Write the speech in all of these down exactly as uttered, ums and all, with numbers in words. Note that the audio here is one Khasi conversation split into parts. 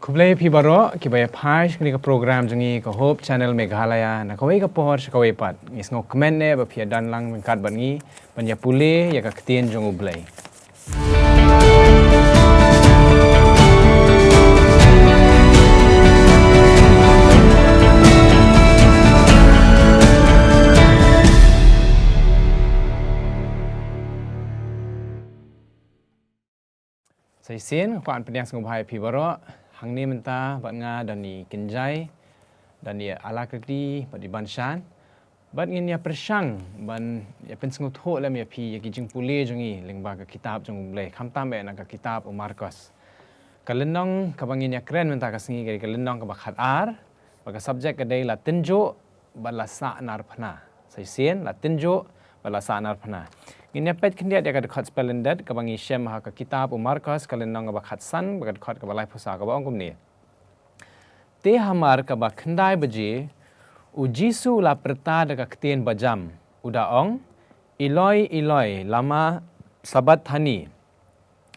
Khublei phi baroh kiba ïa phai sha kane ka program jong ngi ka Hope Channel Meghalaya na kawei ka por sha kawei pat. Ngi sngewkmen eh ba phi ïa don lang ryngkat bad ngi ban ïa pule ïa ka ktien jong U Blei. Sa shisien nga kwah ban pdiang sngewbha ïa phi baroh. Hangne mynta bad nga don i Kynjai, don i Alakriti bad i Banshan. Bad ngin ïa pyrshang ban ïa pynsngewthuh lem ïa phi ïa ki jingpule jong ngi lyngba ka kitab jong U Blei, khamtam eh na ka kitab u Markos. Ka lynnong kaba ngin ïa kren mynta ka sngi ka dei ka lynnong kaba khatar, bad ka subject ka dei la tynjuh bad la sahnarphna. Sa shisien, la tynjuh bad la sahnarphna. Ngin ïa peit khyndiat ïa ka dkhot spelling dot kaba ngi shem ha ka kitab u Markos ka lynnong kaba khatsan bad ka dkhot kaba laiphew saw kaba ong kumne. Te hamar kaba khyndai baje, u Jisu u la pyrta da ka ktien bajam, u da ong, "Eloi, Eloi, lama sabakthani?"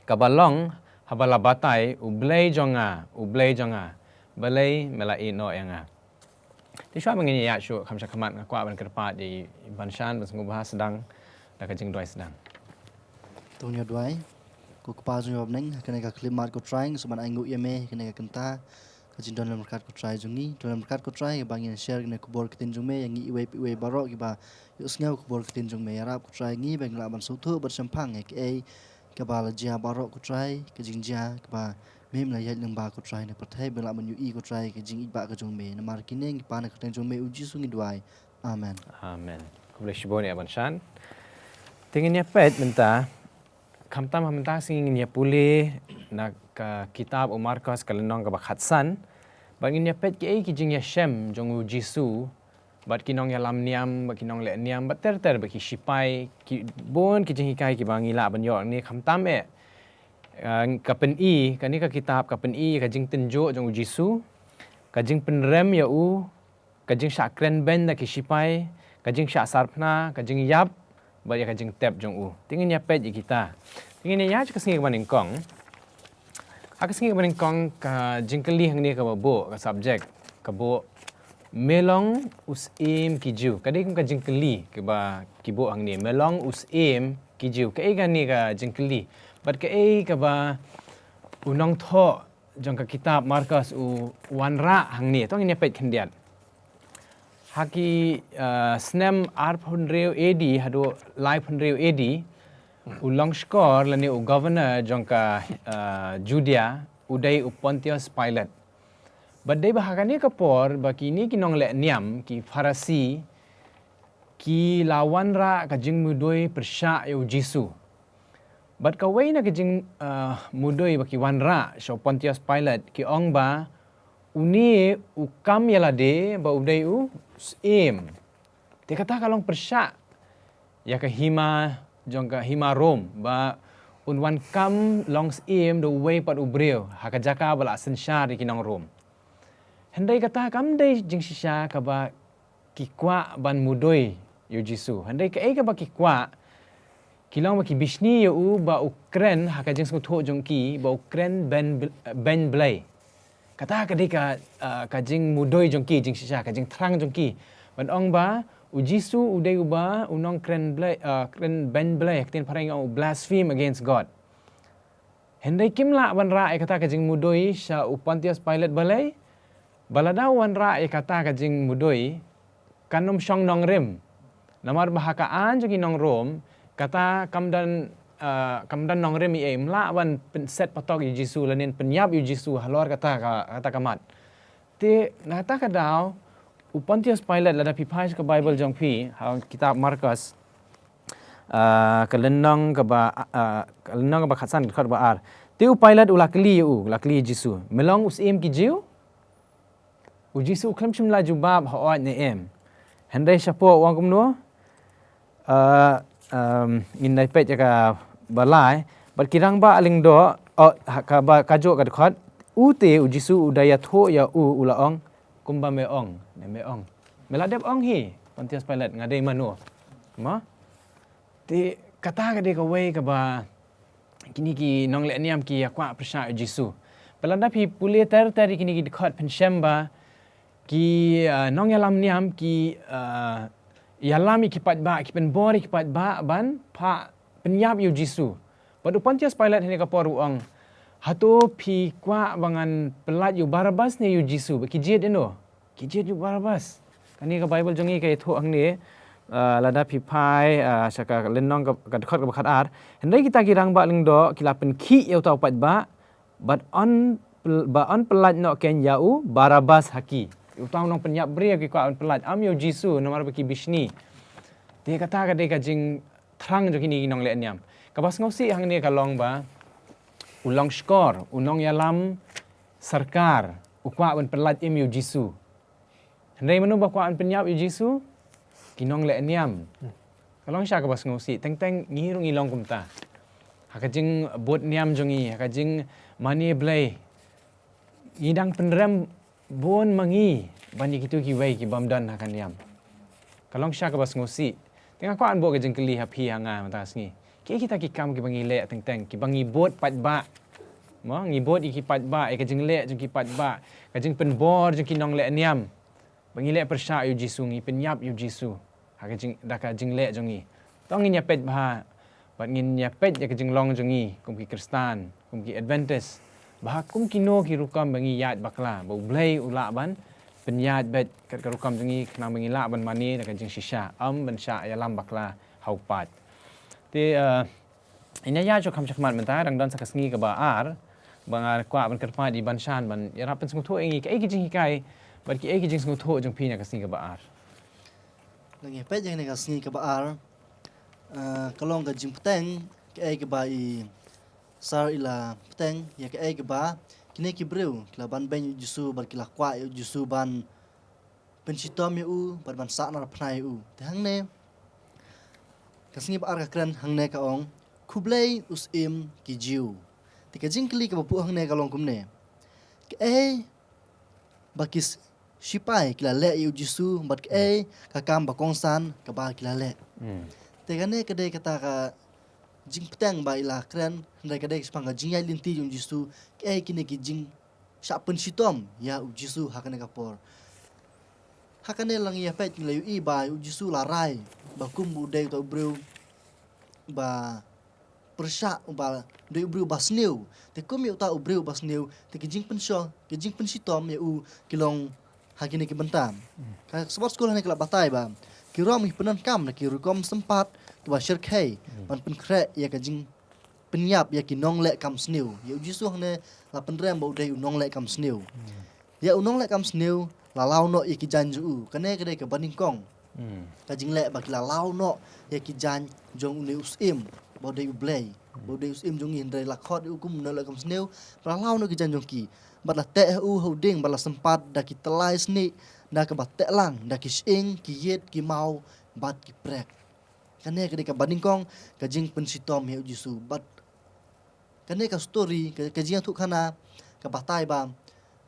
Kaba long, haba la batai, "U Blei jong nga, U Blei jong nga, balei me la ïehnoh ïa nga?" Te shuwa ba ngin ïa ïaid shuh kham sha khmat nga kwah ban kyrpad ïa i Banshan ban sngewbha sdang da ka jingduwai sdang. To ngin ïa duwai. Ko Kpa jong ngi ba ha bneng, ha kane ka khyllipmat ko Trai, ngi sngewbha ban ainguh ïa me ha kane ka kynta ka jingdon lem ryngkat ko Trai jong ngi. Don lem ryngkat ko Trai ba ngin share kane ka khubor ktien jong me ïa ngi iwei pa iwei baroh kiba ïohsngew ka khubor ktien jong me. Ïarap ko Trai ngi ba ngin lah ban sngewthuh bad shemphang ïa kaei kaba la jia baroh ko Trai, ka jingjia kaba me me la ïaid lyngba ko Trai na pyrthei, ba ngin lah ban ïohi ko Trai ka jingïeit ba ka jong me. Namar kine ngi pan ha ka kyrteng jong me u Jisu ngi duwai. Amen. Amen. Khublei shibun ïa Banshan. Te ngin ïa peit mynta, khamtam ha mynta ka sngi ngin ïa pule na ka kitab u Markos ka lynnong kaba khatsan. Bad ngin ïa peit kiei ki jingïashem jong u Jisu bad ki nongïalam niam, bad ki nongleh niam, bad ter ter bad ki shipai, ki bun ki jinghikai kiba ngi lah ban ïoh hangne, khamtam eh, eh, ka pyni, kane ka kitab ka pyni ka jingtynjuh jong u Jisu, ka jingpynrem ïa u, ka jingshah kren beiñ da ki shipai, ka jingshah sarphna, ka jingïap bad ïa ka jingtep jong u. Te ngin ïa peit ïa kita. Te ngin ïa ïaid sha ka sngi kaba nyngkong. Ha ka sngi kaba nyngkong ka jingkylli hangne kaba buh, ka subject ka buh, "Me long u syiem ki Jiw." Ka dei kum ka jingkylli kaba ki buh hangne, "Me long u syiem ki Jiw." Kaei kane ka jingkylli? Bad kaei kaba u nongthoh jong ka kitab Markos u wanrah hangne? To ngin ïa peit khyndiat. Ha ki, uh, snem arphew hynriew A D haduh laiphew hynriew A D, u longshkor lane u governor jong ka, uh, Judea u dei u Pontius Pilate. Bad dei ba ha kane ka por ba kine ki nongleh niam, ki Pharisi, ki la wanrah ka jingmudui pyrshah ïa u Jisu. Bad kawei na ka jing, uh, mudui ba ki wanrah sha u Pontius Pilate, ki ong ba une u kam ïa lade ba u dei u syiem. Te kata ka long pyrshah ïa ka hima jong ka hima Rom ba un wan kam long syiem da uwei pat u briew ha ka jaka ba la synshar ïa ki nong Rom. Hynrei kata kam dei jingshisha kaba ki kwah ban mudui ïa u Jisu. Hynrei kaei kaba ki kwah, ki long ba ki bishni ïa u ba u kren ha ka jingsngewthuh jong ki ba u kren beiñ, beiñ Blei. Kata ka dei ka, ah, ka jingmudui jong ki, jingshisha, ka jingthrang jong ki. Ban ong ba u Jisu u dei uba u nongkren Blei, ah, kren beiñ Blei, ha ka ktien phareng ong u blaspheme against God. Hynrei kim lah ban rah ïa kata ka jingmudui sha u Pontius Pilate balei? Ba lada u wanrah ïa kata ka jingmudui kan ym shong nongrim. Namar ba ha ka aiñ jong ki nong Rom kata kam don, ah, kam don nongrim ei ei, ym lah ban pynset patok ïa u Jisu lane pynïap ïa u Jisu halor kata ka, kata ka mat. Te na kata ka daw u Pontius Pilate, lada phi phai sha ka Baibl jong phi ha kitab Markos, ah, ka lynnong kaba, ah, ka lynnong kaba khatsan, dkhot ba ar. Te u Pilate u la kylli ïa u, u la kylli ïa u Jisu, "Me long u syiem ki Jiw?" U Jisu u khlem shym la jubab hooid ne em. Hynrei shapoh u ong kumno? Ah, um, ngin ïa peit ïa kaba lai. Bad ki rangbah lyngdoh, oh, ha kaba, kajuh ka dkhot. U te u Jisu u da ïathuh ïa u, u la ong, "Kumba me ong, ne me ong." Me la dep ong hi, Pontius Pilate, nga dei mano? Mo? Te kata ka dei kawei kaba kine ki nongleh niam ki ïa kwah pyrshah ïa u Jisu. Pynlada phi pule ter ter ïa kine ki dkhot, pynshem ba ki, ah, nongïalam niam ki, ah, ïalam ïa ki paidbah, ki pynbor ïa ki paidbah ban phah pynïap ïa u Jisu. Bad u Pontius Pilat hynne ka por u ong, "Hato phi kwah ba ngan pyllait ïa u Barabbas ne ïa u Jisu?" Ba ki jied ïano? Ki jied ïa u Barabbas. Kane ka Baibl jong ngi ka ïathuh hangne, ah, lada phi phai, ah, sha ka lynnong ka, ka dkhot kaba khatar. Hynrei kita ki rangbah lyngdoh ki la pynkhih ïa uta u paidbah, bad yn pyl-, ba yn pyllait noh kein ïa u Barabbas ha ki. Uta u nongpynïap briew ki kwah ban pyllait, ym ïa u Jisu, namar ba ki bishni. Te kata ka dei ka jingthrang jong kine ki nongleh niam. Kaba sngewsih hangne ka long ba u long shkor, u nongïalam sorkar, u kwah ban pyllait im ïa u Jisu. Hynrei mano ba kwah ban pynïap ïa u Jisu? Ki nongleh niam. Ka long shisha kaba sngewsih, teng teng ngi ruh ngi long kumta. Ha ka jingbud niam jong ngi, ha ka jingmane Blei, ngi dang pynrem bun ma ngi ban ïa kito kiwei ki bym don ha ka niam. Ka long shisha kaba sngewsih. Te nga kwah ban buh ka jingkylli ha phi ha nga mynta ka sngi. Kiei kita ki kam kiba ngi leh teng teng, kiba ngi bud paidbah? Mo, ngi bud ïa ki paidbah, ïa ka jingleh jong ki paidbah, ka jingpynbor jong ki nongleh niam. Ba ngi leh pyrshah ïa u Jisu, ngi pynïap ïa u Jisu ha ka jing, da ka jingleh jong ngi. To ngin ïa peit bha, bad ngin ïa peit ïa ka jinglong jong ngi kum ki Khristan, kum ki Adventist, bha kum kino ki rukom ba ngi ïaid bakla, ba U Blei u lah ban pynïaid beit kat ka rukom jong ngi, khnang ba ngi lah ban mane da ka jingshisha, ym ban shah ïalam bakla ha u paid. Te, eh, ïa ïa shu kham shakhmat mynta, dang don sa ka sngi kaba ar ba nga kwah ban kyrpad ïa i Banshan ban ïarap pynsngewthuh ïa ngi kaei ki jinghikai bad kiei ki jingsngewthuh jong phi na ka sngi kaba ar. Nang ïa peit ïa kane ka sngi kaba ar, eh, ka long ka jingpynteng kaei kaba i Sar i la pynteng ïa kaei kaba kine ki briew ki la banbeiñ ïa u Jisu bad ki la kwah ïa u Jisu ban pynshitom ïa u bad ban sahnarphna ïa u. Te hangne ka sngi ba ar ka kren hangne ka ong, "Khublei u Syiem ki Jiw." Te ka jingkylli kaba buh hangne ka long kumne, kaei ba ki s-, sipai ki la leh ïa u Jisu bad kaei ka kam ba kongsan kaba ki la leh? Hmm. Te kane ka dei kata ka jingpynteng ba i la kren, hynrei ka dei shaphang ka jingïaid lynti jong u Jisu, kaei kine ki jingshah pynshitom ïa u Jisu ha kane ka por. Ha kane la ngi ïa peit ngi la ïohi ba u Jisu la rai ba kum u dei uta u briew ba pyrshah, uba dei u briew ba sniew. Te kum ïa uta u briew ba sniew, te ki jingpynsho-, ki jingpynshitom ïa u ki long ha kine ki bynta. Hmm. Ka Sabbath School hangne ka la batai ba ki Rom ki pyndonkam da ki rukom sympat kiba shyrkhei, hmm, ban pynkhreh ïa ka jingpynïap ïa ki nongleh kam sniew. Ïa u Jisu hangne la pynrem ba u dei u nongleh kam sniew. Hmm. Ïa u nongleh kam sniew la law noh ïa ki jaiñ jong u. Kane ka dei kaba nyngkong. Hmm. Ka jingleh ba ki la law noh ïa ki jaiñ jong une u Syiem, ba u dei U Blei, hmm, ba u dei u Syiem jong ngi, hynrei la khot ïa u kum u nongleh kam sniew, ba la law noh ki jaiñ jong ki. Bad la teh ha u ha u dieng, bad la sympat da ki tyllai snieh, da kaba teh lang, da ki shyieng, ki ïit, ki maw, bad ki prek. Kane ka dei kaba nyngkong ka jingpynshitom ïa u Jisu. Bad kane ka story, ka, ka jingïathuhkhana ka batai ba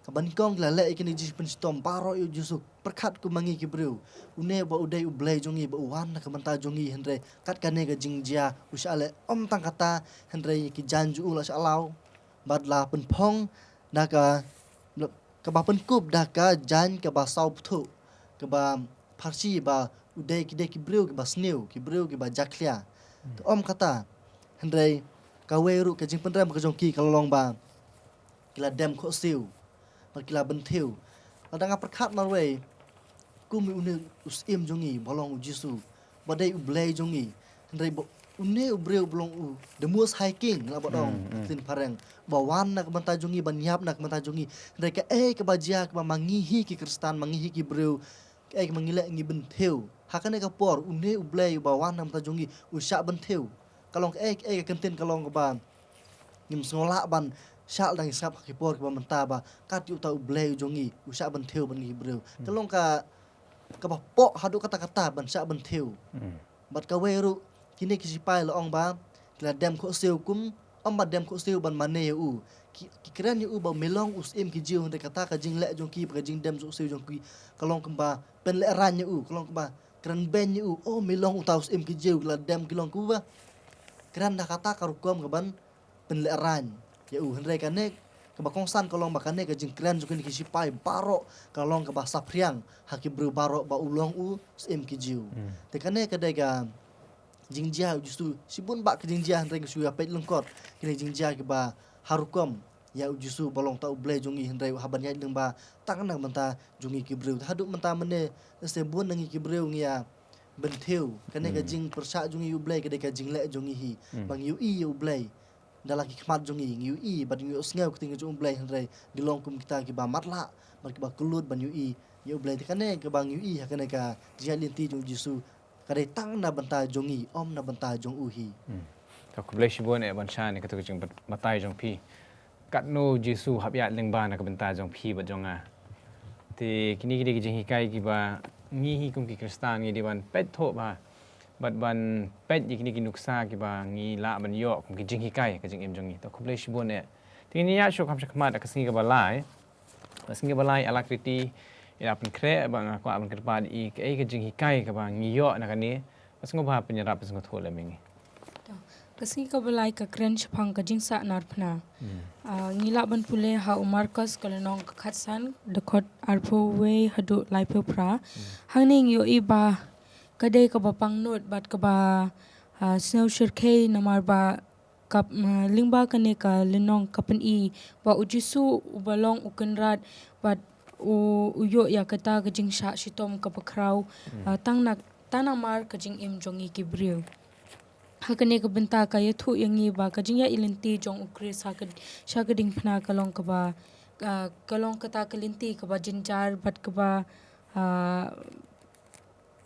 kaba nyngkong ki la leh ïa kine ki jingpynshitom baroh ïa u Jisu, pyrkhat kum ma ngi ki briew. Une ba u dei U Blei jong ngi, ba u wan na ka bynta jong ngi, hynrei kat kane ka jingjia u shah leh. Ym tang kata, hynrei ki jaiñ jong u la shah law bad la pynphong da ka, kaba pynkup da ka jaiñ kaba saw pyrthuh, kaba pharshi ba u dei, ki dei ki briew kiba sniew, ki briew kiba jakhlia. Hmm. Te ym kata, hynrei kawei ruh ka jingpynrem ka jong ki ka long ba ki la dem khohsiew bad ki la bynthiew. Lada nga pyrkhat marwei, kum une u Syiem jong ngi ba long u Jisu, ba dei U Blei jong ngi, hynrei ba une u briew ba long u the Most High King, la ba ong, hmm, hmm, ktien phareng, ba wan na ka bynta jong ngi, ban ïap na ka bynta jong ngi. Hynrei kaei kaba jia kaba ma ngi hi ki Khristan, ma ngi hi ki briew, kaei kaba ngi leh, ngi bynthiew. Ha kane ka por une U Blei uba wan na ka bynta jong ngi u shah bynthiew. Ka long kaei, kaei ka kyntien ka long kaba ngim sngew lah ban shah lada ngi sngap ha ki por kiba mynta ba kat ïa uta U Blei u jong ngi u shah bynthiew bad ngi ki briew. Ka, hmm, long ka, kaba pop haduh katta katta ban shah bynthiew. Hmm. Bad kawei ruh, kine ki sipai la ong ba ki la dem khohsiew kum, ym ba dem khohsiew ban mane ïa u. Ki, ki kren ïa u ba me long u Syiem ki Jiw, hynrei kata ka jingleh jong ki, ba ka jingdem khohsiew jong ki ka long kumba pynlehraiñ ïa u, ka long kumba kren beiñ ïa u. Oh, me long uta u Syiem ki Jiw, ki la dem, ki long kumba kren da kata ka rukom kaban pynlehraiñ ïa u. Hynrei kane Kaba kongsan ka long ba kane ka jingkren jong kine ki sipai baroh ka long kaba saphriang ha ki briew baroh ba u long u Syiem ki Jiw. Te kane ka dei ka jingjia u Jisu, shibun bah ka jingjia, hynrei ngi shu ïa peit lyngkot kine jingjia kiba ha rukom ïa u Jisu ba long uta u Blei jong ngi, hynrei u hap ban ïaid lyngba tang na ka bynta jong ngi ki briew. Haduh mynta mynne, lehse bun na ngi ki briew ngi ïa bynthiew kane ka jingpyrshah jong ngi ïa u Blei ka dei ka jingleh jong ngi hi. Ba ngi ïohi ïa u Blei da la ki khmat jong ngi, ngi ïohi bad ngi ïohsngew ka ktien jong u Blei, hynrei ngi long kum kita kiba matlah bad kiba kyllut ban ïohi ïa u Blei. Te kane kaba ngi ïohi ha kane ka jingïaid lynti jong u Jisu ka dei tang na bynta jong ngi, ym na bynta jong u hi. To khublei shibun eh Banshan ïa katu ka jingbatai jong phi. Katno u Jisu u hap ïaid lyngba na ka bynta jong phi bad jong nga. Te kine ki dei ki jinghikai kiba ngi hi kum ki Khristan ngi dei ban peit thoh bha bad ban peit ïa kine ki nuksa kiba ngi lah ban ïoh kum ki jinghikai ka jingim jong ngi. To khublei shibun eh. Te ngin ïa shu kham sha khmat ha ka sngi kaba lai. Ka sngi kaba lai Alakriti i la pynkhreh, ba nga kwah ban kyrpad ïa kaei ka jinghikai kaba ngi ïoh na kane. Bad sngewbha pynïarap, pynsngewthuh lem ïa ngi. To, ka sngi kaba lai ka kren shaphang ka jingsah narphna. Ah, ngi lah ban pule ha u Markos ka lynnong ka khatsan, dkhot arphew wei haduh laiphew phra. Hangne ngi ïohi ba ka dei kaba pangnud bad kaba, ah, sngewshyrkhei namar ba ka, ah, lyngba kane ka lynnong ka pyni ba u Jisu uba long u Kynrad bad u, u ïoh ïa kata ka jingshah shitom kaba khraw, ah, tang na, tang namar ka jingim jong ngi ki briew. Ha kane ka bynta ka ïathuh ïa ngi ba ka jingïaid lynti jong u Khrist ha ka, sha ka diengphna ka long kaba, ah, ka long kata ka lynti kaba jynjar bad kaba, ah,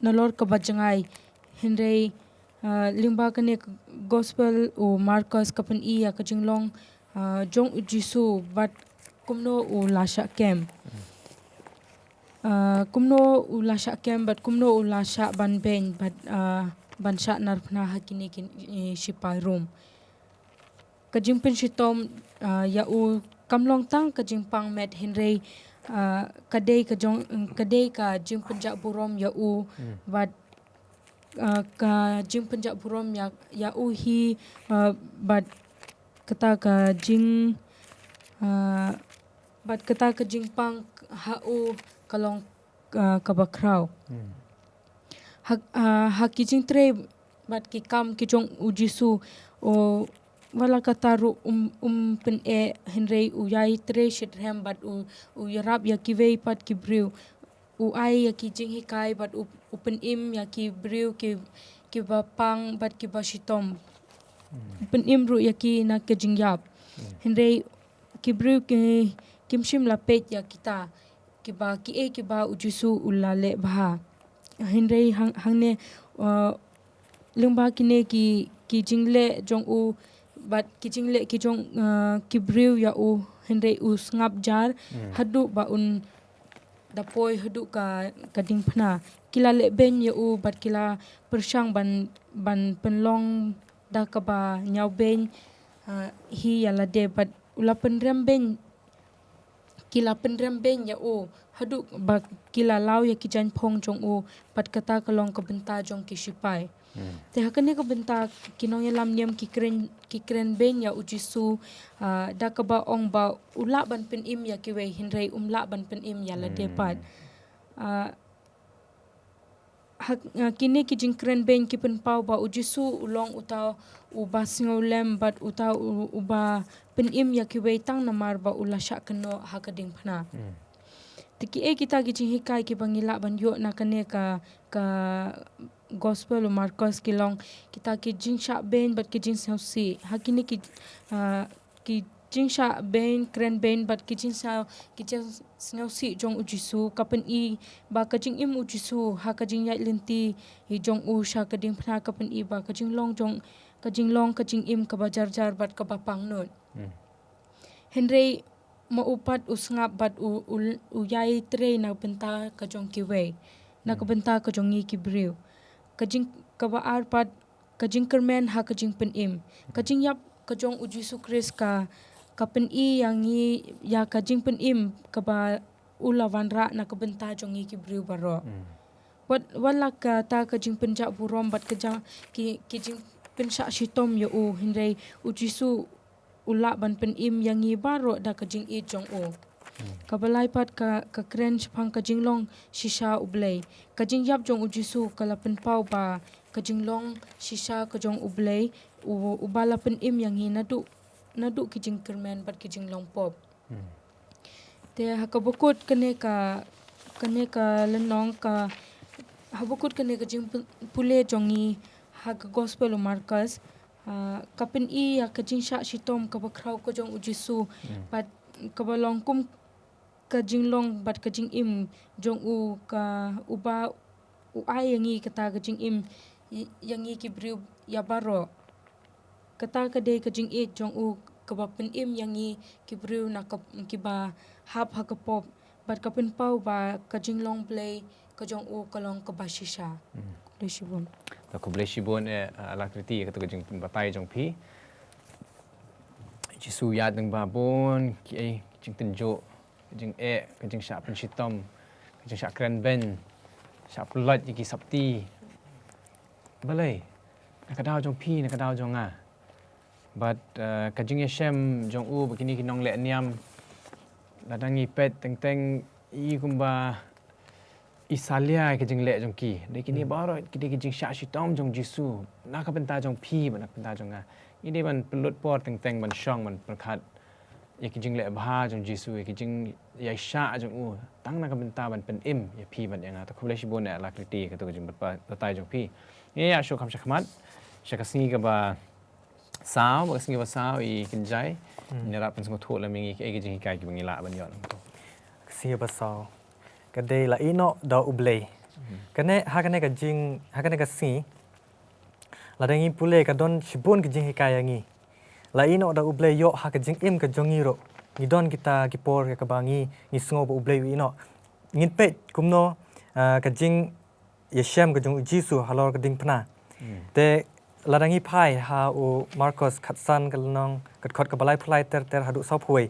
nalor kaba jngai. Hynrei, ah, lyngba kane ka gospel u Markos ka pyni ïa ka jinglong, ah, jong u Jisu bad kumno u la shah kem. Ah, kumno u la shah kem bad kumno u la shah ban beiñ bad, ah, ban shah narphna ha kine ki, eh, sipai Rom. Ka jingpynshitom, ah, ïa u kam long tang ka jingpang met hynrei, ah, ka dei ka jong, ka dei ka jingpynjah burom ïa u bad, ah, ka jingpynjah burom ïa, ïa u hi, ah, bad kata ka jing, ah, bad kata ka jingpang ha u ka long, ah, kaba khraw. Ha, ah, ha ki jingtrei bad ki kam ki jong u Jisu, u, wat la kata ruh um, um pyneh hynrei u ïai trei shitrhem bad u, u ïarap ïa kiwei pat ki briew. U ai ïa ki jinghikai bad u, u pynim ïa ki briew ki, kiba pang bad kiba shitom. U pynim ruh ïa ki na ka jingïap. Hynrei ki briew ki, kim shym la peit ïa kita kiba, kiei kiba u Jisu u la leh bha. Hynrei hang, hangne, uh, lyngba kine ki, ki jingleh jong u bad ki jingleh ki jong, uh, ki briew ïa u, hynrei u sngap jar haduh ba un da poi haduh ka, ka diengphna. Ki la leh beiñ ïa u bad ki la pyrshang ban, ban pynlong da kaba ñiaw beiñ, uh, hi ïa lade bad u la pynrem beiñ, ki la pynrem beiñ ïa u haduh ba ki la law ïa ki jaiñphong jong u, bad kata ka long ka bynta jong ki sipai. Te ha kane ka bynta ki nongïalam niam ki kren, ki kren beiñ ïa u Jisu, ah, da kaba ong ba u lah ban pynim ïa kiwei hynrei um lah ban pynim ïa lade pat. Ah, ha, ah, kine ki jingkren beiñ ki pynpaw ba u Jisu u long uta uba sngewlem bad uta u, uba pynim ïa kiwei tang namar ba u la shah kynnoh ha ka diengphna. Te kiei kita ki jinghikai kiba ngi lah ban ïoh na kane ka, ka gospel u Markos ki long kita ki jingshah beiñ bad ki jingsngewsih. Ha kine ki, ah, ki jingshah beiñ, kren beiñ bad ki jingsngew, ki jingsngewsih jong u Jisu ka pyni ba ka jingim u Jisu ha ka jingïaid lynti jong u sha ka diengphna ka pyni ba ka jinglong jong, ka jinglong ka jingim kaba jarjar bad kaba pangnud. Hynrei ma u pat u sngap bad u, u, u ïai trei na bynta ka jong kiwei, na ka bynta ka jong ngi ki briew. Ka jing, kaba ar pat ka jingkyrmen ha ka jingpynim. Ka jingïap ka jong u Jisu Khrist ka, ka pyni ïa ngi ïa ka jingpynim kaba u la wanrah na ka bynta jong ngi ki briew baroh. Wat, wat la kata ka jingpynjah burom bad ka jang, ki, ki jingpynshah shitom ïa u hynrei u Jisu u lah ban pynim ïa ngi baroh da ka jingïeit jong u. Kaba lai pat ka, ka kren shaphang ka jinglong shisha U Blei. Ka jingïap jong U Jisu ka la pynpaw ba ka jinglong shisha ka jong U Blei, u, uba la pynim ïa ngi naduh, naduh ki jingkyrmen bad ki jinglong pop. Te ha kaba kut kane ka, kane ka lynnong ka, ha kaba kut kane ka jingpule jong ngi ha ka gospel u Markos, ah, ka pyni ïa ka jingshah shitom kaba khraw ka jong U Jisu. Bad kaba long kum ka jinglong bad ka jingim jong u, ka uba u ai ïa ngi kata ka jingim ïa, ïa ngi ki briew ïa baroh. Kata ka dei ka jingïeit jong u kaba pynim ïa ngi ki briew na ka, kiba hap ha ka pop, bad ka pynpaw ba ka jinglong Blei ka jong u ka long kaba shisha. Khublei shibun. To khublei shibun, eh, Alakriti, ïa kato ka jingpynbatai jong phi. Jisu u ïaid lyngba bun kiei, ki jingtynjuh, ka jingeh, ka jingshah pynshitom, ka jingshah kren beiñ, shah pynlait ïa ki sopti. Balei? Na ka daw jong phi, na ka daw jong nga. Bad, eh, ka jingïashem jong u bad kine ki nongleh niam, lada ngi peit teng teng, i kumba i salia ïa ka jingleh jong ki. Dei kine baroh ki dei ki jingshah shitom jong Jisu na ka bynta jong phi bad na ka bynta jong nga. Ngi dei ban pynlut por teng teng ban shong ban pyrkhat ïa ki jingleh bha jong Jisu, ïa ki jingïaishah jong u, tang na ka bynta ban pynim ïa phi bad ïa nga. To khublei shibun, eh, Alakriti, ïa kato ka jingbatai jong phi. Ngi ïa shu kham shakhmat sha ka sngi kaba saw, ba ka sngi ba saw i kynjai. Ngi la pynsngewthuh lem ïa ngi kaei ka jinghikai kiba ngi lah ban ïoh. Ka sngi ba saw ka dei la ïehnoh da U Blei. Kane, ha kane ka jing, ha kane ka sngi, lada ngi pule ka don shibun ka jinghikai ïa ngi. La ïehnoh da U Blei ïoh ha ka jingim ka jong ngi ruh. Ngi don kita ki por ïa kaba ngi, ngi sngew ba U Blei u ïehnoh. Ngin peit kumno, ah, ka jing ïashem ka jong U Jisu halor ka diengphna. Te lada ngi phai ha u Markos khatsan ka lynnong, ka dkhot kaba laiphew lai ter ter haduh sawphew wei.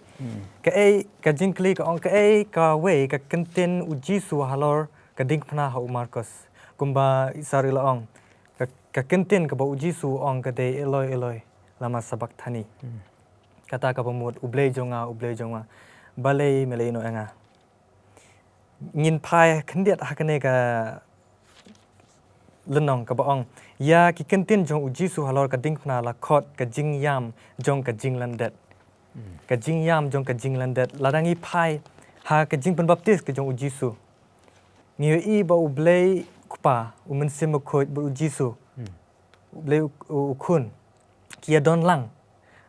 Kaei ka jingkylli ka ong, kaei kawei ka kyntien U Jisu halor ka diengphna ha u Markos? Kumba i Sari la ong, ka, ka kyntien kaba U Jisu u ong ka dei, "Eloi, Eloi, lama sabakthani?" Kata kaba mut, "U Blei jong nga, U Blei jong nga, balei me la ïehnoh ïa nga?" Ngin phai khyndiat ha kane ka lynnong kaba ong, ïa ki kyntien jong U Jisu halor ka diengphna la khot ka jingïam jong ka jinglyndet. Ka jingïam jong ka jinglyndet. Lada ngi phai ha ka jingbaptis ka jong U Jisu, ngi ïohi ba U Blei Kpa, U Mynsiem Bakhuid bad U Jisu, U Blei u, u, u Khun, ki ïadon lang.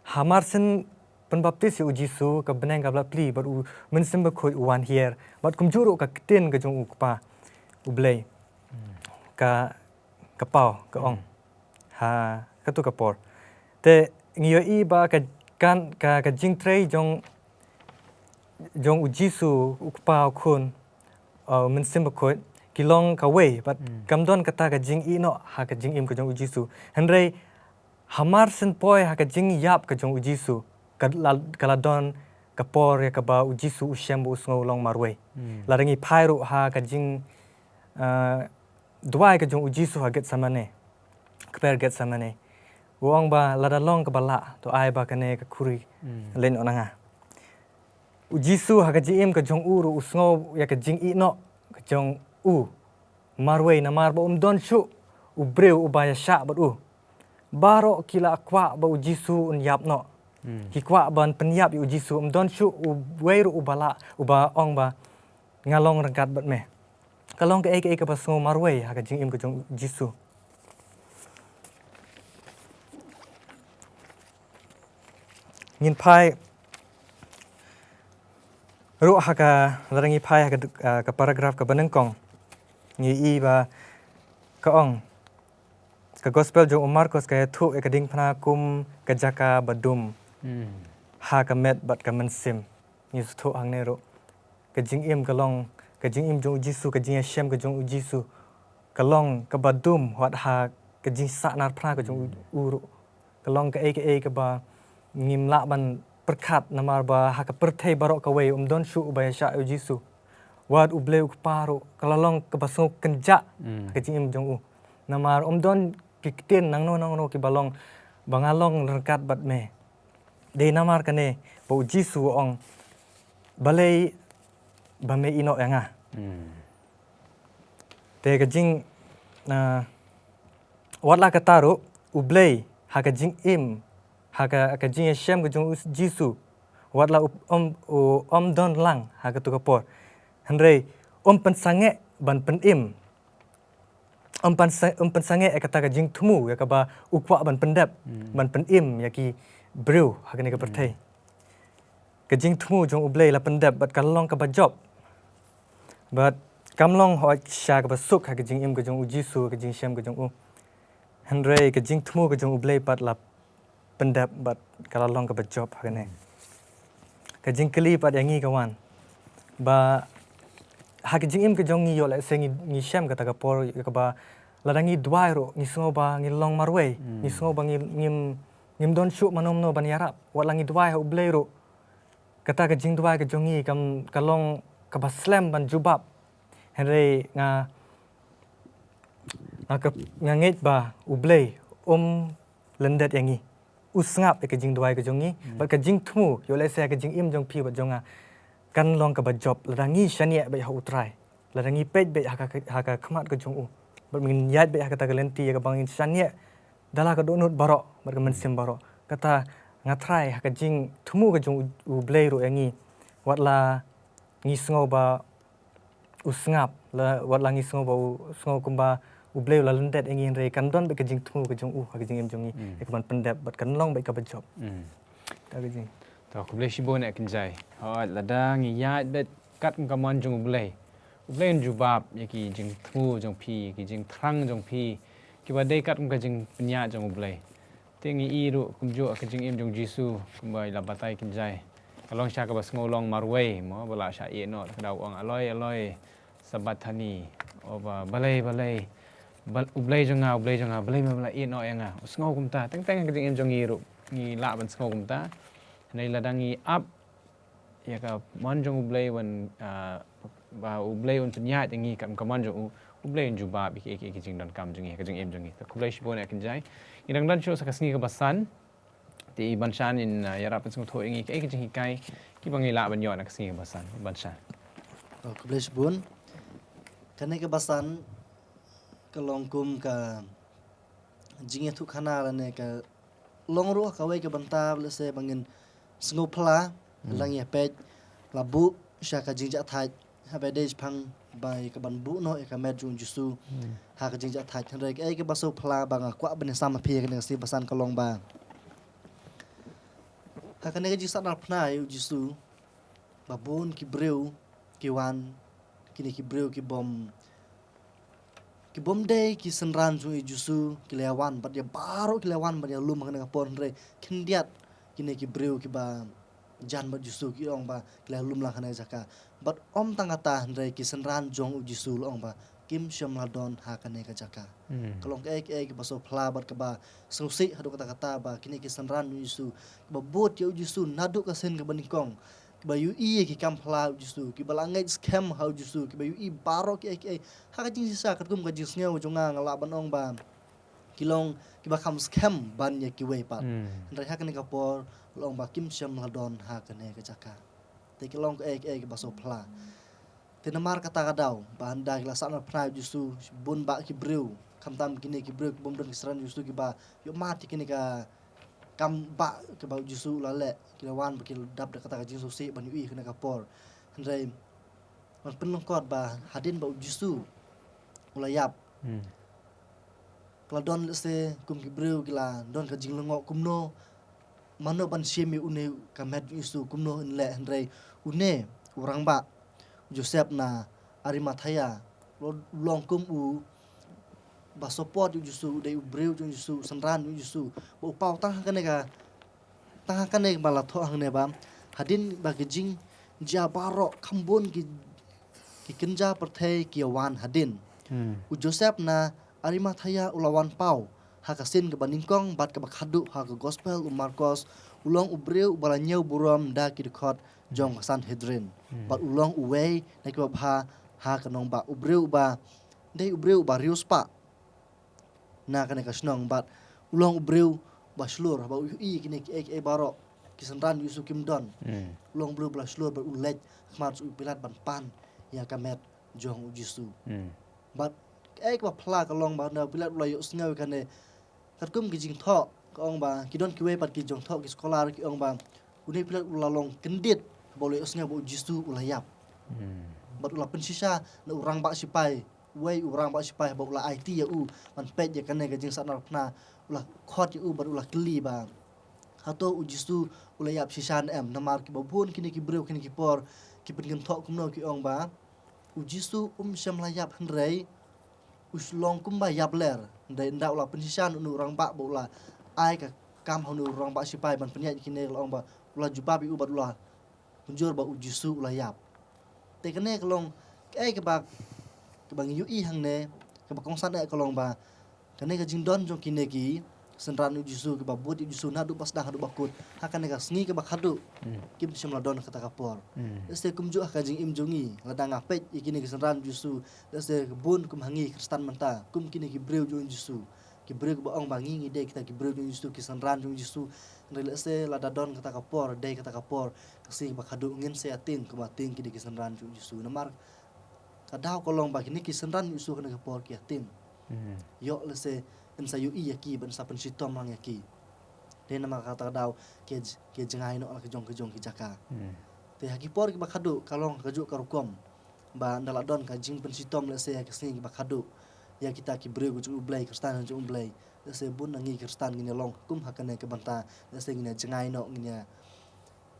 Hamar shen pynbaptis ïa U Jisu, ka bneng ka la plie bad U Mynsiem Bakhuid u wan hiar. Bad kumjuh ruh ka ktien ka jong U Kpa U Blei ka, ka paw, ka ong ha kato ka por. Te ngi ïohi ba ka, kan, ka, ka jingtrei jong, jong U Jisu, U Kpa, U Khun, uh, Mynsiem Bakhuid, ki long kawei, bad kam don kata ka jingïehnoh ha ka jingim ka jong U Jisu. Hynrei hamar shen poi ha ka jingïap ka jong U Jisu, ka la, ka la don ka por ïa kaba U Jisu u shem ba u sngew long marwei. Lada ngi phai ruh ha ka jing, uh, duwai ka jong U Jisu ha Gethsemane, kper Gethsemane, u ong ba lada long kaba lah, to ai ba kane ka khuri leit noh na nga. U Jisu ha ka jingim ka jong u ruh u sngew ïa ka jingïehnoh ka jong u marwei, namar ba um don shuh u briew uba ïashah bad u. Baroh ki la kwah ba U Jisu un ïap noh. Ki kwah ban pynïap ïa U Jisu, um don shuh uwei ruh uba lah, uba ong ba nga long ryngkat bad me. Ka long kaei kaei kaba sngew marwei ha ka jingim ka jong U Jisu. Ngin phai ruh ha ka, lada ngi phai ha ka, ah, ka paragraph kaba nyngkong, ngi i ba ka ong, ka gospel jong u Markos ka ïathuh ïa ka diengphna kum ka jaka ba dum ha ka met bad ka mynsiem. Ngi sngewthuh hangne ruh, ka jingim ka long, ka jingim jong U Jisu, ka jingïashem ka jong U Jisu ka long kaba dum wat ha ka jingsah narphna ka jong u ruh. Ka long kaei kaei kaba ngim lah ban pyrkhat, namar ba ha ka pyrthei baroh kawei um don shuh uba ïashah ïa U Jisu. Wat U Blei U Kpa ruh ka la long kaba sngewkynjah ha ka jingim jong u. Namar um don ki ktien nangno nangno kiba long ba nga long ryngkat bad me. dei namar kane ba u Jisu u ong, balei ba me ïehnoh ïa nga. Hmm. Te ka jing, ah, wat la kata ruh, U Blei ha ka jingim, ha ka, ka jingïashem ka jong u Jisu, wat la u, um, u, um don lang ha katu ka por, hynrei um pynsangeh ban pynim. Um pynsa-, um pynsangeh ïa kata ka jingthmu ïa kaba u kwah ban pyndep, hmm, ban pynim ïa ki briew ha kane ka, hmm, pyrthei. Ka jingthmu jong U Blei la pyndep bad ka long kaba jop. Bad kam long hooid sha kaba suk ha ka jingim ka jong u Jisu, ka jingshem ka jong u. Hynrei ka jingthmu ka jong U Blei pat la pyndep bad ka la long kaba jop ha kane. Hmm. Ka jingkylli pat ïa ngi ka wan ba ha ka jingim ka jong ngi, ïoh lehse ngi, ngi shem kata ka por kaba lada ngi duwai ruh ngi sngew ba ngi long marwei, hmm, ngi sngew ba ngi, ngim, ngim don shuh mano mano ban ïarap. Wat la ngi duwai ha U Blei ruh, kata ka jingduwai ka jong ngi kam, ka long kaba slem ban jubab. Hynrei nga, nga ka, nga ngeit ba U Blei um lyndet ïa ngi. U sngap ïa ka jingduwai ka jong ngi, hmm, bad ka jingthmu, ïoh lehse ka jingim jong phi bad jong nga kan long kaba jop lada ngi shaniah beit ha U Trai, lada ngi peit beit ha ka, ha ka khmat ka jong u, bad ngin ïaid beit ha kata ka lynti ïa kaba ngin shaniah da la ka dohnud baroh bad ka mynsiem baroh. Kata nga tharai ha ka jingthmu ka jong U, U Blei ruh ïa ngi, wat la ngi sngew ba u sngap, la, wat la ngi sngew ba u, sngew kumba U Blei u la lyndet ïa ngi, hynrei kan don beit ka jingthmu ka jong u ha ka jingim jong ngi, hmm, ïa kaban pyndep bad kan long beit kaba jop. Hmm. Kata ka jing. To, khublei shibun eh Kynjai. Hooid, lada ngi ïaid beit katkum ka mon jong U Blei, U Blei un jubab ïa ki jingthmu jong phi, ki jingthrang jong phi, kiba dei katkum ka jingpynïaid jong U Blei. Te ngi i ruh kumjuh ka jingim jong Jisu kumba i la batai Kynjai. Ka long sha kaba sngew long marwei mo, ba la shah ïehnoh, ka da u ong, "Eloi, Eloi, sabachthani," o ba, "Balei, balei, bal-, U Blei jong nga, U Blei jong nga, balei me la ïehnoh ïa nga?" U sngew kumta, teng teng ka jingim jong ngi ruh ngi lah ban sngew kumta. Hynrei lada ngi ap ïa ka mon jong U Blei ban, ah, ba U Blei un pynïaid ïa ngi katkum ka mon jong u, U Blei un jubab ïa ki, ïa ki, ïa ki jingdonkam jong ngi, ka jingim jong ngi. Te khublei shibun eh Kynjai. Ngi dang don shuh sa ka sngi kaba san. Te i Banshan in, ah, ïarap pynsngewthuh ïa ngi kaei ka jinghikai kiba ngi lah ban ïoh na ka sngi kaba san, i Banshan. Oh, khublei shibun. Kane kaba san ka long kum ka jingïathuhkhana lane ka long ruh kawei ka bynta, lehse ba ngin sngewphylla, hmm, lane ïa peit la buh sha ka jingjahthait haba dei shaphang ba ïa kaban buh noh ïa ka met jong u Jisu, hmm, ha ka jingjahthait. Hynrei kaei kaba sngewphylla ba nga kwah ban ïasam ha phi ha kane ka sngi ba san ka long ba ha kane ka jingsahnarphna ïa u Jisu, ba bun ki briew ki wan, kine ki briew ki bym, ki bym dei ki synran jong u Jisu ki la wan, bad ïa baroh ki la wan bad ïalum ha kane ka por, hynrei khyndiat kine ki briew kiba jan bad u Jisu ki ong ba ki la lum lang ha kane ka jaka. Bad ym tang kata, hynrei ki synran jong u Jisu la ong ba kim shym la don ha kane ka jaka. Hmm. Ka long kaei kaei kaba sngewphylla bad kaba sngewsih haduh katta katta ba kine ki synran jong u Jisu kiba bud ïa u Jisu naduh ka sien kaba nyngkong, kiba ïohi ïa ki kam phylla u Jisu, kiba la ngeit skhem ha u Jisu, kiba ïohi baroh kiei kiei. Ha ka jingshisha katkum ka jingsngew jong nga, nga lah ban ong ba ki long kiba kham skhem ban ïa kiwei pat. Hmm. Hynrei ha kane ka por la ong ba kim shym la don ha kane ka jaka. Te ki long kaei kaei kaba sngewphylla. Te namar kata ka daw ba hynda ki la sahnarphna ïa u Jisu, bun bah ki briew, khamtam kine ki briew ki bym don ki synran u Jisu kiba ïohmad ïa kine ka kam bah kiba u Jisu u la leh, ki la wan ba ki la dap da kata ka jingsngewsih ban ïohi ha kane ka por. Hynrei ngan pynlyngkot ba hadien ba u Jisu u la ïap, hmm, ka la don lehse kum ki briew ki la don ka jinglyngngoh kumno, mano ban shim ïa une ka met jong u Jisu, kumno yn leh, hynrei une u rangbah, u Joseph na Arimathea, u long kum u ba support ïa u Jisu, u dei u briew jong u Jisu, u synran jong u Jisu, ba u paw tang ha kane ka, tang ha kane ba la thoh hangne ba hadien ba ki jingjia baroh kham bun ki, ki kynja pyrthei ki ïa wan hadien. Hmm. U Joseph na Arimathea u la wan paw ha ka sien kaba nyngkong bad kaba khadduh ha ka gospel u Markos, u long u briew uba la ñiew burom da ki dkhot jong ka Sanhedrin. Hmm. Bad u long uwei na kiba bha ha ka nongbah, u briew uba dei u briew uba riewspah na kane ka shnong, bad u long u briew ba shlur haba u ïohi kine kiei kiei baroh. ki synran u Jisu kim don. Hmm. Long briew ba la shlur bad u leit ha khmat u Pilat ban pan ïa ka met jong u Jisu. Hmm. Bad kaei kaba phylla ka long ba na u Pilat u la ïohsngew ïa kane. Katkum ki jingthoh ka ong ba ki don kiwei pat ki jingthoh ki scholar ki ong ba une u Pilat u la long kyndit ba u la ïohsngew ba u Jisu u la ïap. Hmm. Bad u la pynshisha na u rangbah sipai, uwei u rangbah sipai ba u la aiti ïa u ban peit ïa kane ka jingsahnarphna, u la khot ïa u bad u la kylli ba hato u Jisu u la ïap shisha ne em, namar kiba bun kine ki briew kine ki por ki pynkynthoh kumno ki ong ba u Jisu um shym la ïap hynrei u long kumba ïap ler. Hynrei ynda u la pynshisha na une u rangbah ba u la ai ka kam ha une u rangbah sipai ban pynïaid kine, ka la ong ba u la jubab ïa u bad u la mynjur ba u Jisu u la ïap. Te kane ka long kaei kaba, kaba ngi ïohi hangne, kaba kongsan eh ka long ba kane ka jingdon jong kine ki synran u Jisu kiba bud ïa u Jisu naduh ba sdang haduh ba kut ha kane ka sngi kaba khadduh. Hmm. Kim shym la don kata ka por. Hmm. Lehse kumjuh ha ka jingim jong ngi, lada nga peit ïa kine ki synran u Jisu, lehse ka bun kum ha ngi Khristan mynta kum kine ki briew jong u Jisu, ki briew kiba ong ba ngi ngi dei kita ki briew jong u Jisu, ki synran jong u Jisu. Hynrei lehse lada don kata ka por, dei kata ka por, ka sngi kaba khadduh ngin sa ïating kumba ting kine ki synran jong u Jisu. Namar ka daw ka long ba kine ki synran u Jisu kane ka por ki ïating. Hmm. Ïoh lehse yn sa ïohi ïa ki bad yn sa pynshitom lang ïa ki. Dei namar kata ka daw ki, ki jngai noh la ka jong ka jong ki jaka. Hmm. Te ha ki por kiba khadduh ka long kajuh ka rukom ba ynda la don ka jingpynshitom lehse ha ki sngi kiba khadduh ïa kita ki briew ka jong u Blei, Khristan ka jong u Blei, lehse bun na ngi Khristan ngin ïa long kum ha kane ka bynta, lehse ngin ïa jngai noh, ngin ïa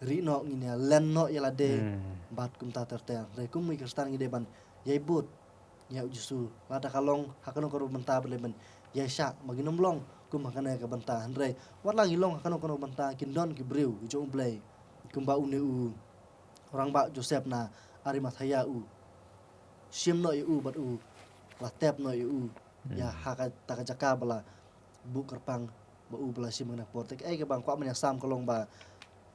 rieh noh, ngin ïa len noh ïa lade. Hmm. Bad kumta ter ter. Hynrei kum ngi Khristan ngi dei ban ïai bud ïa u Jisu. Lada ka long ha kano kano bynta ba dei ban ïai shah, ba ngin ym long kum ha kane ka bynta. Hynrei wat la ngi long ha kano kano bynta, kin don ki briew ki jong u Blei kumba une u rangbah Joseph na Arimathea u shim noh ïa u bad u la tep noh ïa u ïa, hmm, ha kata ka jaka ba la buh kyrpang ba u ba la shim ha kane ka por. Te kaei kaba nga kwah ban ïa sam ka long ba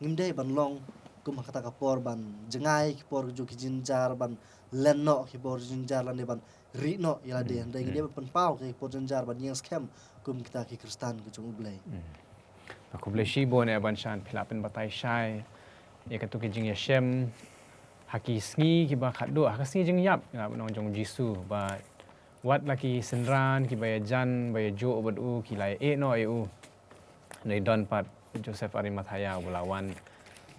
ngim dei ban long kum ha kata ka por ban jngai ki por ki jong ki jynjar, ban len noh ki por jynjar lane ban rieh noh ïa lade. Hmm. Hynrei ngi dei, hmm, ban pynpaw ki por jynjar ban ïeng skhem kum kita ki Khristan ki jong u Blei. Hmm. Khublei shibun eh Bah Shan, phi la pynbatai shai ïa katu ki jingïashem ha ki sngi kiba khadduh, ha ka sngi jingïap, ïa, ban ong jong u Jisu, ba wat la ki synran kiba ïajan ba ïajuh bad u ki la ïeh noh ïa u. Hynrei don pat Joseph Arimathea uba la wan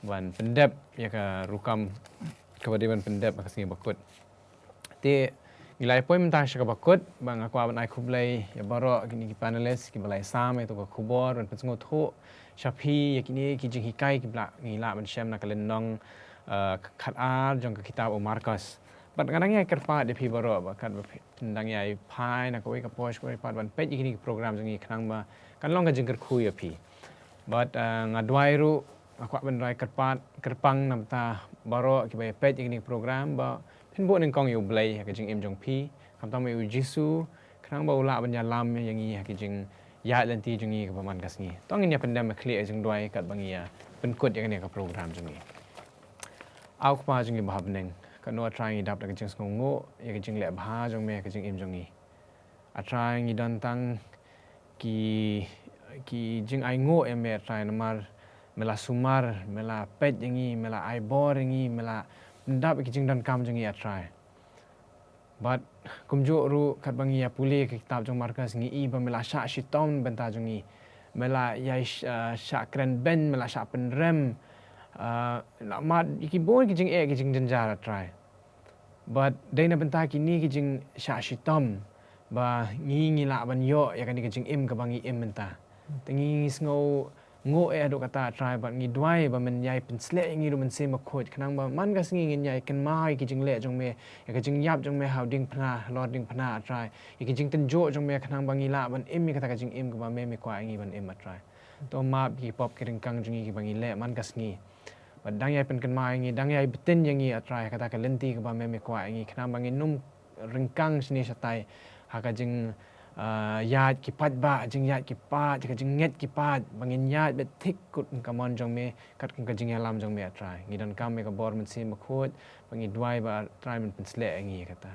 ban pyndep ïa ka rukom kaba dei ban pyndep ha ka sngi bakut. Te ngi la ïa poi mynta sha kaba kut, ba nga kwah ban ai khublei ïa baroh kine ki panelist kiba la ïa sam ïa katu ka khubor ban pynsngewthuh sha phi ïa kine ki jinghikai kiba la ngi lah ban shem na ka lynnong, eh, khatar jong ka kitab u Markos. Bad nga dang ïai kyrpad ïa phi baroh ba katba phi dang ïai phai na kawei ka por sha kawei pat ban peit ïa kine ki program jong ngi khnang ba kan long ka jingkyrkhu ïa phi. Bad, eh, nga duwai ruh, nga kwah ban duwai kyrpad, kyrpang na bynta baroh kiba ïa peit ïa kine ki program ba phin buh nyngkong ïa u Blei ha ka jingim jong phi, khamtam ïa u Jisu, khnang ba u lah ban ïalam ïa ngi ha ka jingïaid lynti jong ngi kaba man ka sngi. To ngin ïa pyndem khlieh ha ka jingduwai katba ngi ïa pynkut ïa kane ka program jong ngi. A U Kpa jong ngi ba ha bneng, katno A Trai ngi dap da ka jingsngewnguh ïa ka jingleh bha jong me ha ka jingim jong ngi. A Trai ngi don tang ki, ki jingainguh ïa me A Trai namar me la sumar, me la peit ïa ngi, me la ai bor ïa ngi, me la pyndap ïa ki jingdonkam jong ngi A Trai. Bad kumjuh ruh katba ngi ïa pule ka kitab jong Markos ngi i ba me la shah shitom na bynta jong ngi. Me la ïai sh-, ah, shah kren beiñ, me la shah pynrem. Ah, la mad ïa ki bun ki jingeh ki jingjynjar A Trai. Bad dei na bynta kine ki jingshah shitom ba ngi ngi lah ban ïoh ïa kane ka jingim kaba ngi im mynta. Te ngi ngi sngew nguh eh haduh katta A Trai, bad ngi duwai ba men ïai pynsleh ïa ngi ruh Mynsiem Bakhuid khnang ba man ka sngi ngin ïai kynmaw ïa ki jingleh jong me, ïa ka jingïap jong me ha u diengphna, halor diengphna A Trai, ïa ki jingtynjuh jong me khnang ba ngi lah ban im ïa kata ka jingim kaba me me kwah ïa ngi ban im A Trai. To map ïa ki pop ki ryngkang jong ngi kiba ngi leh man ka sngi. Bad dang ïai pynkynmaw ïa ngi, dang ïai btin ïa ngi A Trai ha kata ka lynti kaba me me kwah ïa ngi khnang ba ngin ym ryngkang shane shatai ha ka jing, ah, ïaid ki paidbah, jingïaid ki paid, ka jingngeit ki paid, ba ngin ïaid beit thik kut ka mon jong me, katkum ka jingïalam jong me A Trai. Ngi donkam ïa ka bor Mynsiem Bakhuid, ba ngi duwai ba A Trai men pynsleh ïa ngi ïa kata.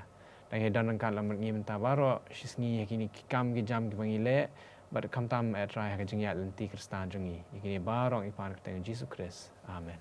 Dang ïai don ryngkat lem bad ngi mynta baroh shi sngi ha kine ki kam ki jam kiba ngi leh, bad khamtam, eh Trai, ha ka jingïaid lynti Khristan jong ngi. Ïa kine baroh ngi pan ha ka kyrteng Jisu Khrist. Amen.